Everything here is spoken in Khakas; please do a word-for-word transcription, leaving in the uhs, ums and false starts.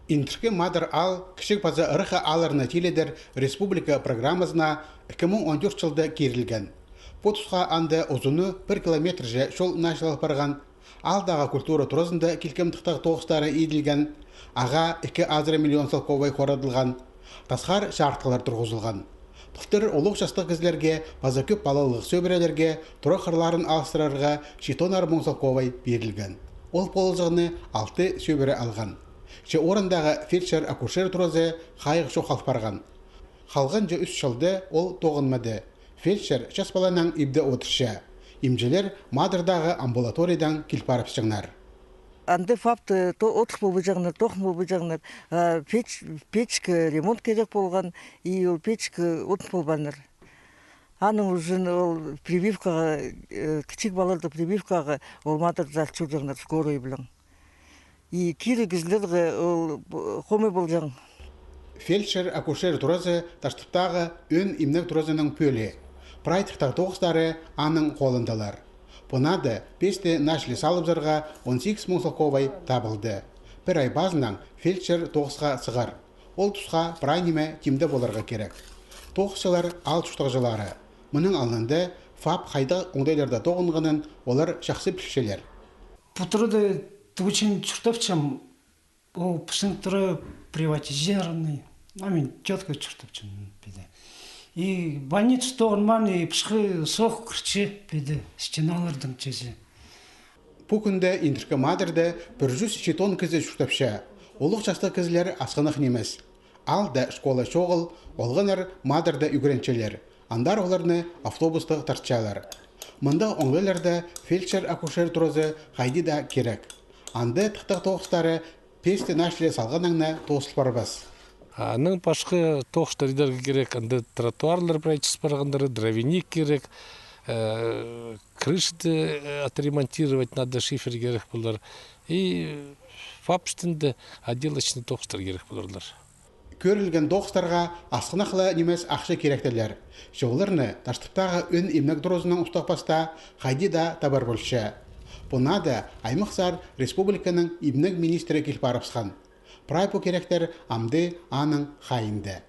Индіркі Мадар аал кічіг паза ыраххы аалларны тиледер республика программазына ікі муң он тӧрт чылда кирілген. Пу тусха анда узуны пір километрҷе чол начылал парған. Аалдағы культура туразында килкім тыхтағ тоғыстары иділген. Ағаа ікі азыра миллион салковай хорадылған. Тасхар чарытхылар турғызылған. Пылтыр улуғ частығ кізілерге паза кӧп палалығ сӧбірелерге тура хырларын алыстырарға читонар муң салковай пирілген. Ол полызығны алты сӧбіре алған. Че орындағы фельдшер-акушер туразы хайығ чох хал парған. Халғанҷы ӱс чылда ол тоғынмады. Фельдшер час паланаң ибде одырча. Имҷілер Мадырдағы амбулаториядаң кил парыбысчаңнар. Анда ФАПта то-, одыр полбаҷаңнар, тоғын полбаҷаңнар. А печ-, печке ремонт кирек полған, и ол печке одыр полбааннар. Аның ӱчӱн ол прививкаға, э, кічіг палаларды прививкаға ол Мадарда ал чӧрҷеңнер скорой пілең. И кирі кізілерге ол, б-, хомай полҷаң. Фельдшер-акушер туразы Таштыптағы ӧӧн имнег туразының пӧлии. Прай тыхтағ тоғыстары аның холындалар. Пу наада песте наа чіли салыбызарға он сигіс муң салковай табылды. Пір ай пазынаң фельдшер тоғысха сығар. Ол тусха прай ниме тимде поларға кирек. Тоғысчылар аал чуртағҷылары. Мының алнында ФАП хайдағ оңдайларда тоғынғанын олар чахсы пілчелер. Пу турада тӱбечен чуртапчам, ол пістің тура приватизированный. А мин тётка чуртапчам піди. И больница тоғынмаан, и піске сох кірче піди, стеналардаң чізе. Пу кӱнде Индіркі Мадарда пір чӱс читон кізі чуртапча. Улуғ частығ кізілер асхынах нимес. Аалда школа чоғыл, олғаннар Мадарда ӱгренчелер. Андар оларны автобустығ тартчалар. Мындағ оңдайларда фельдшер-акушер туразы хайди даа кирек. Анда тыхтағ тоғыстары песте наа чіли салғаннаң на тоозыл парбас. Аның пасха тоғыстар идерге кирек, анда тротуарлар прай чіс парғаннар, дровяник кирек, э, крышты, э, отремонтировать надо, шифер кирек полар. И ФАП істінде отделочный тоғыстар кирек поларлар. Кӧрілген тоғыстарға асхынах ла нимес ахча киректелер. Че оларны Таштыптағы ӧӧн имнег туразынаң устағ пастаа хайди даа табар полча. Пу наада аймахсар республиканың имнег министрі кил парыбысхан. Прай пу киректер амды аның хайиинда.